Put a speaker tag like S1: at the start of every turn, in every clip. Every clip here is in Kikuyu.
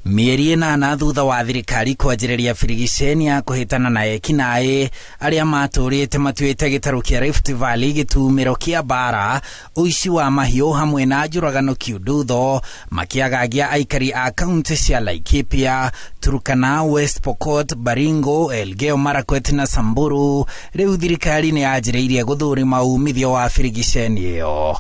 S1: Mĩeri 8 thutha wa thirikari kwanjĩrĩria birigiceni ya kũhĩtana na ekinaĩ arĩa matũrĩte matuĩte gĩtarũ kĩa Rift Valley gĩtumĩro kĩa mbara, ũici wa mahiũ hamwe na njũragano kiundutho, makĩagagia aikari a kaunti cia Laikipia, Turkana, West Pokot, Baringo, Elgeyo Marakwet na Samburu. Rĩu thirikari nĩ yanjĩrĩirie gũthũrima umithio wa birigiceni ĩyo.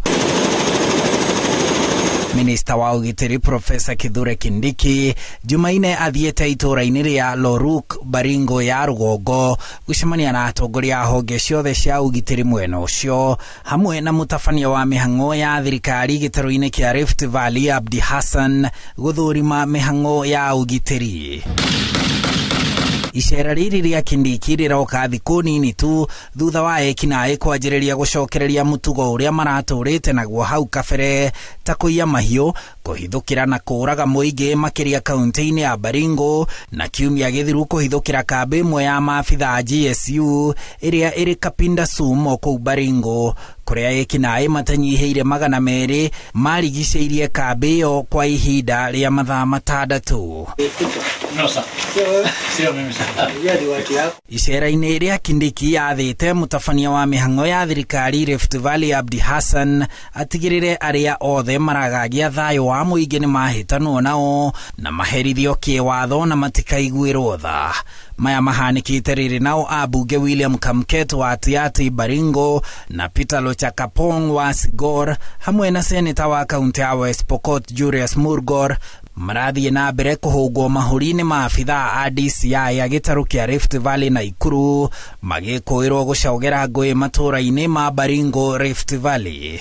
S1: Minista wa ũgitĩri Profesa Kithure Kindiki Jumaine athiĩte itũũra-inĩ rĩa Loruk, Baringo ya rũgongo gũcemania na atongoria a honge ciothe cia ũgitĩri mwena ũcio hamwe na mũtabania wa mĩhang'o ya thirikari gĩtarũ-inĩ kĩa Rift Valley Abdi Hassan gũthũrima mĩhang'o ya ũgitĩri. Icera rĩrĩ rĩa Kindiki rĩroka thikũ nini tu thutha wa ekinaĩ kwanjĩrĩria gũcokereria mũtugo ũrĩa maratũrĩte naguo hau kabere ta kũiya mahiũ, kũhithũkĩra na kũũraga mũingĩ makĩria kaunti-inĩ ya Baringo, na kiumia gĩthiru kũhithũkĩra kambĩ ĩmwe ya maabitha GSU ĩrĩa ĩrĩ Kapinda Sum o kũu Baringo, kũrĩa ekinaĩ matanyihĩire 200 marigicĩirie kambĩ ĩyo kwa ihinda rĩa mathaa 6.
S2: No, sir. Sio mimi, sir.
S1: Icera-inĩ rĩa Kindiki yathĩte mũtabania wa mĩhang'o ya thirikari Rift Valley Abdi Hassan atigĩrĩre arĩa othe maragagia thayũ wa mũingĩ nĩ mahĩtanwo nao na maherithio kĩwatho na matikaiguĩrwo tha. Maya mahanĩkĩte rĩrĩ nao ambunge William Kamket wa Tiaty Baringo na Peter Lochakapong wa Sigor hamwe na seneta wa kaunti ya West Pokot Julius Murgor marathiĩ na mbere kũhũngwo mahũri-inĩ ma abithaa a DCI a gĩtarũ kĩa Rift Valley na Ikuru magĩkũĩrwo gũcogera ngũĩ matũũra-inĩ ma Baringo Rift Valley.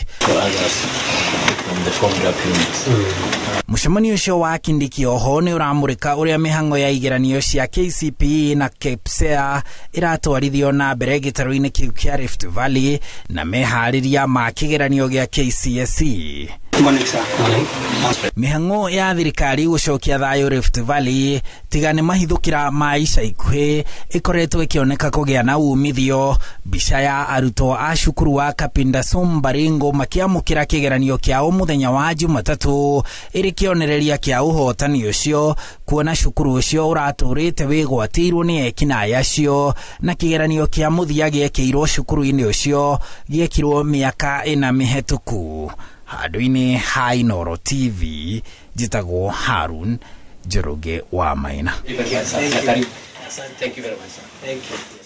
S1: Mũcemanio ũcio wa Kindiki oho nĩ ũramũrĩka ũrĩa mĩhang'o ya igeranio cia KCPE na KPSEA ĩratwarithio na mbere gĩtarũ-inĩ kĩu kĩa Rift Valley na meharĩria ma kĩgeranio gĩa KCSE. Mĩhang'o ya thirikari gũcokia thayũ Rift Valley tiga nĩ mahithũkĩra ma ica ikuhĩ ĩkoretwo ĩkĩoneka kũgĩa na umithio. Mbica ya arutwo a cukuru wa Kapinda Sum Baringo makĩamũkĩra kĩgeranio kĩao mũthenya wa Jumatatũ ĩrĩ kĩonereria kĩa ũhotani ũcio, kuona cukuru ũcio ũratũrĩte wĩgwatĩirwo nĩ ekinaĩ acio na kĩgeranio kĩa mũthia gĩekĩirwo cukuru-inĩ ũcio gĩekirwo mĩaka 4 mĩhetũku. Handũ-inĩ ha Inooro TV njĩtagwo Harun Njoroge wa Maina.
S2: Thank you very much, sir.
S3: Thank you.